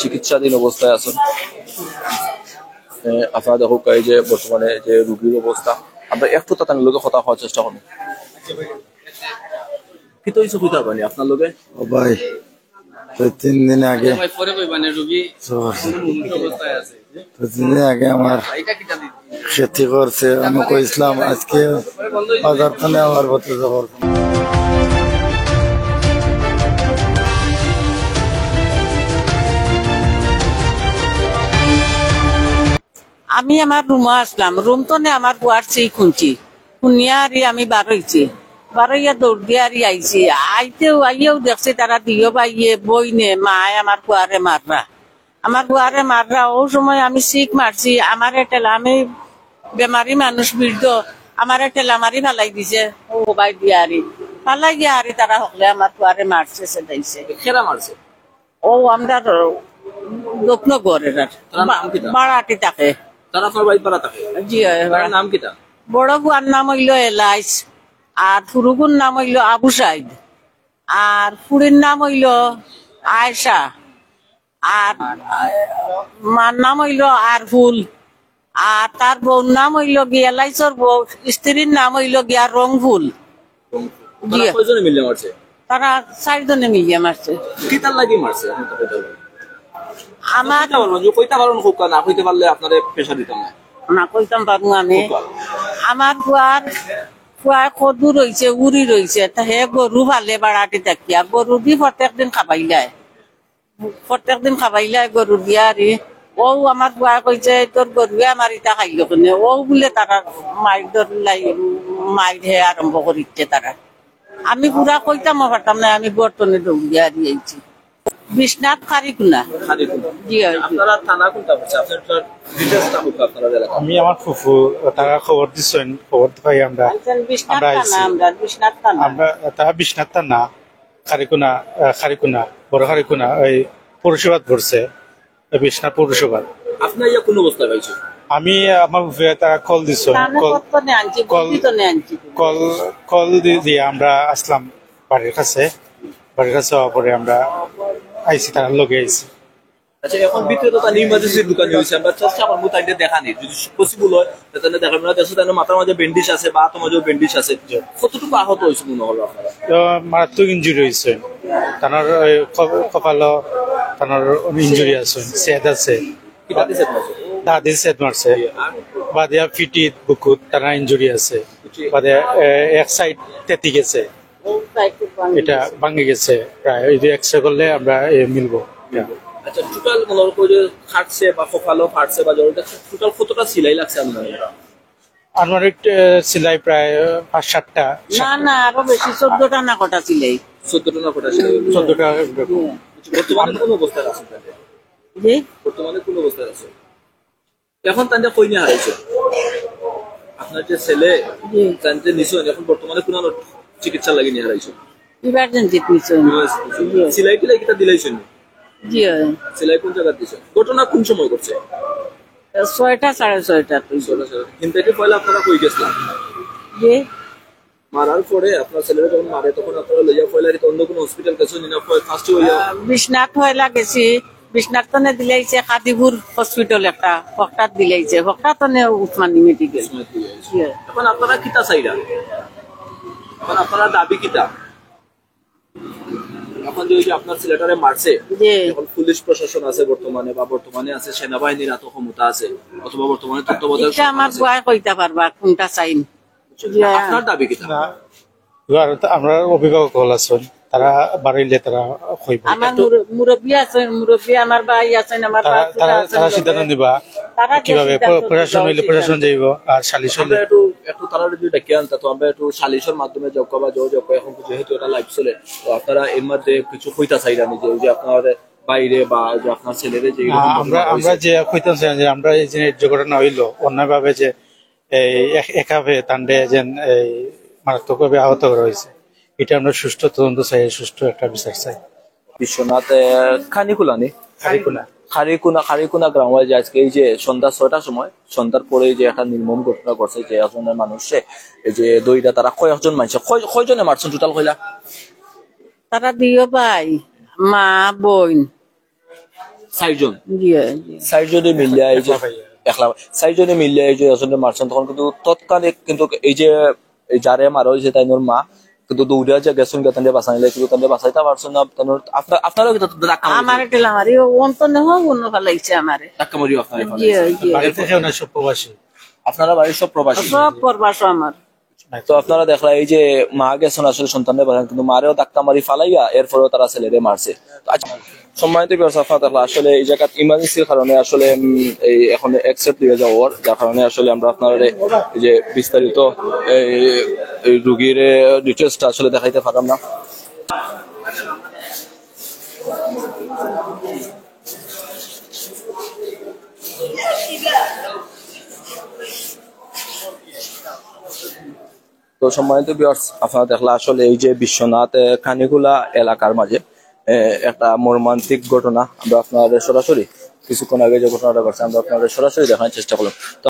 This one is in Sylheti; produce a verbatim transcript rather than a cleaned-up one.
চিকিৎসাধীন অবস্থায় আছেন। এ, আপনারা দেখো এই যে বর্তমানে যে রোগীর অবস্থা, আমরা একটু তার লগে কথা কওয়ার চেষ্টা করব। কিতা অইছে কইতা পারবানি আপনার লগে? ও ভাই, তো তিন দিন আগে ভাই, পরে কইবানে রোগী তো কোন অবস্থায় আছে। তো তিন দিন আগে আমার ক্ষতি করছে, আমি কইছিলাম আজকে বাজার থানে আমার ভতিজা করবো। আমি আমার রুমো আসলাম, রুম তনে আমার বুয়ার চিক হুনছি, হুনিয়া আরি আমি বারইছি, বারইয়া দৌড় দিয়া আরি আইছি। আইতেউ আইয়াউ দেখছি তারা দুইও ভাইয়ে, বইনে, মায় আমার বুয়ারে মাররা, আমার বুয়ারে মাররা। অউ সময় আমি চিক মারছি, আমারে ঠেলা, আমি বেমারি মানুষ, বৃদ্ধ, আমারে ঠেলা মারি ফালাই দিছে। অউ ভাই দিয়া আরি ফালাইয়া আরি তারা হকলে আমার বুয়ারে মারছে, ছেদাইছে। কেরা মারছে? অউ আমরার দক্ষিণ ঘরের আর তারার নাম কিতা? বাড়াটি থাকে। তারা আপনার বাড়িত ভাড়া থাকে? জি, অয়। তারার নাম কিতা? বড় বুয়ার নাম অইলো এলাইস, আর হুরুগুর নাম অইলো আবু সাইদ, আর ফুড়ির নাম অইলো আয়েশা, আর মার নাম অইলো আরফুল, আর তার বউর নাম অইলো গিয়া, এলাইসর বউ, স্ত্রীর নাম অইলো গিয়া রংফুল। তারা জি। কয়জনে মিলিয়া মারছে? তারা চাইরজনে মিলিয়া মারছে। কিতার লাগি মারছে? এখন তো কইতে পারবেন। আমার কইতে পারবেন, যদি কইতে পারেন কউক্কা, না কইতে পারলে আপনারে pressure দিতাম না। না কইতাম পারমু আমি। কউক্কা। আমার বুয়ার, বুয়ার কদু রইছে, উরি রইছে, তা হে গরু ফালে বাড়াটি থাকিয়া, গরু দি প্রত্যেক দিন খাবাইলায়। প্রত্যেক দিন খাবাইলায় গরু দিয়া আরি। অউ আমার বুয়ায় কইছে, "তোর গরুয়ে আমার ইটা খাইলো কেনে?" অউ বুলে তারা মাইর ধরলাই, মাইর হে আরম্ভ করিছে তারা। আমি পুরা কইতামও পারতাম না, আমি ঘর তনে দৌড়িয়া আরি আইছি। বিশ্বনাথ খারিকুনা। খারিকুনা। জি, অয়, জি। আপনারা থানা কোনটা পড়ছে? আপনার একটু details টা হোক আপনারা এলাকা। আমি আমার ফুফু, তারা খবর দিছইন, খবর পাই আমরা। আচ্ছা, বিশ্বনাথ আমরা থানা, আইছি। আমরা বিশ্বনাথ থানা। আমরা, তারা বিশ্বনাথ থানা। খারিকুনা, আহ, খারিকুনা, বড় খারিকুনা, ওই পৌরসভাত পড়ছে, ওই বিশ্বনাথ পৌরসভাত। আপনি ইয়া কোন অবস্থায় পাইছেন? আমি, আমার ফুফুয়ে তারা কল দিছইন, তাহলে কল, কতক্ষণে আনছি, কল, বুদ্ধি তো নিয়ে আনছি। কল, কল দি-, দিয়ে আমরা আসলাম বাড়ির কাছে। বাড়ির কাছে হওয়ার পরে আমরা আইছি, তারার লগে আইছি। আচ্ছা, এখন ভিতরে তো তার ইমার্জেন্সি ঢুকানি হয়েছে, আমরা চেষ্টা করবো তাইলে দেখানি, যদি পসিবল হয়, তাহলে দেখাবো। আমরা দেখছি তার মাথার মাঝে ব্যান্ডেজ আছে বা হাতের মাঝেও ব্যান্ডেজ আছে। জি। কতটুকু আহত হয়েছে মনে হলো আপনারা? তো মারাত্মক ইঞ্জুরি হয়েছে, তার ওই ক-, কপালো তার ইঞ্জুরি আছে, সেদ আছে। কি দাঁতে সেদ মারছে? দাঁতে সেদ মারছে। জি, আর? বাদিয়া ফিটিত বুকুত তার ইঞ্জুরি আছে। জি। বাদে, এ, এক সাইড তেতি গেছে। এটা ভাঙি গেছে প্রায়, ওই যে এক্সরে করলে আমরা, এ, মিলবো। আচ্ছা, টোটাল মনে হয় যে ফাটছে বা কপালও ফাটছে বা জ্বর, এটা টোটাল কতটা সেলাই লাগছে আপনার? আনুমানিক, এ, সেলাই প্রায় পাঁচ সাতটা। না, না, আরো বেশি, চোদ্দটা না কটা সেলাই। চোদ্দটা না কটা সেলাই? চোদ্দটা এরকম। হুম। বর্তমানে কোন অবস্থায় আছে তাদের? জি? বর্তমানে কোন অবস্থায় আছে? এখন তানরে কই নিয়া হারাইছো? আপনার যে ছেলে, জি। তানরে নিছো, এখন বর্তমানে কোন চিকিৎসা লাগি নিয়া হারাইছো? ইমার্জেন্সি নিছো। জি। সিলাই টিলাই কিতা দিলাইছো নি? জি, হয়। সিলাই কোন জায়গা দিছো? ঘটনা কোন সময় ঘটছে? ছয়টা, সাড়ে ছয়টা। ছয়টা, সাড়ে ছয়টা। কিন্তু এটা পয়লা আপনারা কই গেছিলেন? জি। মারার পরে আপনার ছেলেরা যখন মারে, তখন আপনারা লইয়া পয়লা কি অন্য কোনো হসপিটাল গেছো নি না? ফার্স্ট হইয়া আহ, বিশ্বনাথ পয়লা গেছি, বিশ্বনাথ তনে দিলাইছে কাদিপুর হসপিটাল একটা, হকটাত দিলাইছে, হকটাত তনে উসমানী মেডিকেল। উসমানী মেডিকেল। ইয়ে। এখন আপনারা কিতা চাইরা? এখন আপনারা দাবি কিতা? এখন যে ওই যে আপনার ছেলেটারে মারছে, জি। এখন পুলিশ প্রশাসন আছে বর্তমানে, বা বর্তমানে আছে সেনাবাহিনীর এত ক্ষমতা আছে, অথবা বর্তমানে তত্ত্বাবধায়ক এটা সরকার আমার আছে। বুয়ায় কইতা পারবা কোনটা চাইন। জি। আপনার দাবি কিতা? না, এবার তো আমরা অভিভাবক হল আছেন, তারা বাড়িলে তারা কইব। আমার মুর-, মুরব্বী আছেন, মুরব্বী আমার ভাই আছেন, আমার তারা, বাচ্চা তারা, আছেন তারা লোকে। সিদ্ধান্ত নিবা তারা যে কিভাবে সিদ্ধান্ত প্র-, প্রশাসন নিবা, হইলে সিদ্ধান্ত। প্রশাসন যাইব, আর সালিশ হইলে আমরা একটু, একটু তারা যদি ডেকে আনতা, তো আমরা একটু সালিশের মাধ্যমে যোগ করবা, যোগ, যোগ করে এখন যেহেতু এটা লাইভ চলে, তো আপনারা এর মধ্যে কিছু কইতা চাইলেন যে, ওই যে আপনার বাইরে বা ওই যে আপনার ছেলেরে যে না, এরকম আমরা, ঘটনা আমরা হয়েছে। যে কইতাম চাই যে আমরা এই যে ঝগড়া না হইলো, অন্যায়ভাবে যে এই এক-, একাবে তানরে যেন এই মারাত্মকভাবে আহত করা হয়েছে, এটা আমরা সুষ্ঠু তদন্ত চাই, সুষ্ঠু একটা বিচার চাই। বিশ্বনাথ, এ, খানিকুলা নি? খারিকুনা। খারিকুনা, খারিকুনা গ্রামে যে আজকে এই যে সন্ধ্যা ছয়টার সময়, সন্ধ্যার পরে যে একটা নির্মম ঘটনা ঘটছে, যে একজনের মানুষে এই যে দইটা তারা কয়েকজন মানছে, কয়-, কয়জনে মারছেন টোটাল কইলা? তারা দুইও ভাই, মা, বোন। চাইরজন। জি, জি। চাইরজনে মিলিয়া এই যে একলা, চাইরজনে মিলিয়া এই যে আসলে মারছইন, তখন কিন্তু তৎক্ষণিক কিন্তু এই যে এই যারে মারা অইছে তাইনর মা কিন্তু দৌড়িয়া যে গেছইন গিয়া তানরে বাঁচানিলে, কিন্তু তানরে বাঁচাইতা পারছইন না। তানর আপনার, আপনারাও কিন্তু ধাক্কা মারি, আমারে ঠেলা মারি, ও অন্ত নেহ, অন্য ফালাইছে আমারে। ধাক্কা মারিও আপনারা জি, জি। বাড়িতে কেউ নাই, সব প্রবাসী। আপনারা বাড়ির সব প্রবাসী। সব প্রবাস আমার। তো আপনারা দেখলা এই যে মা গেছইন আসলে সন্তানরে বাঁচাইন, কিন্তু মারেও ধাক্কা মারি ফালাইয়া এরপরেও তারা ছেলেরে মারছে। তো আচ্ছা, সম্মানিত viewers, আপনারা দেখলা আসলে এই জাগাত ইমার্জেন্সির কারণে আসলে, উম, এই এখন এক্সরেটা লইয়া যাওয়ার, যার কারণে আসলে আমরা আপনারারে এই যে বিস্তারিত এই, এই রুগীর ডিটেলসটা আসলে দেখাইতে পারলাম না। তো সম্মানিত viewers, আপনারা দেখলা আসলে এই যে বিশ্বনাথ, এ, কানিগুলা এলাকার মাঝে, এ, একটা মর্মান্তিক ঘটনা আমরা আপনারারে সরাসরি, কিছুক্ষণ আগে যে ঘটনাটা ঘটছে আমরা আপনারারে সরাসরি দেখানোর চেষ্টা করলাম। তো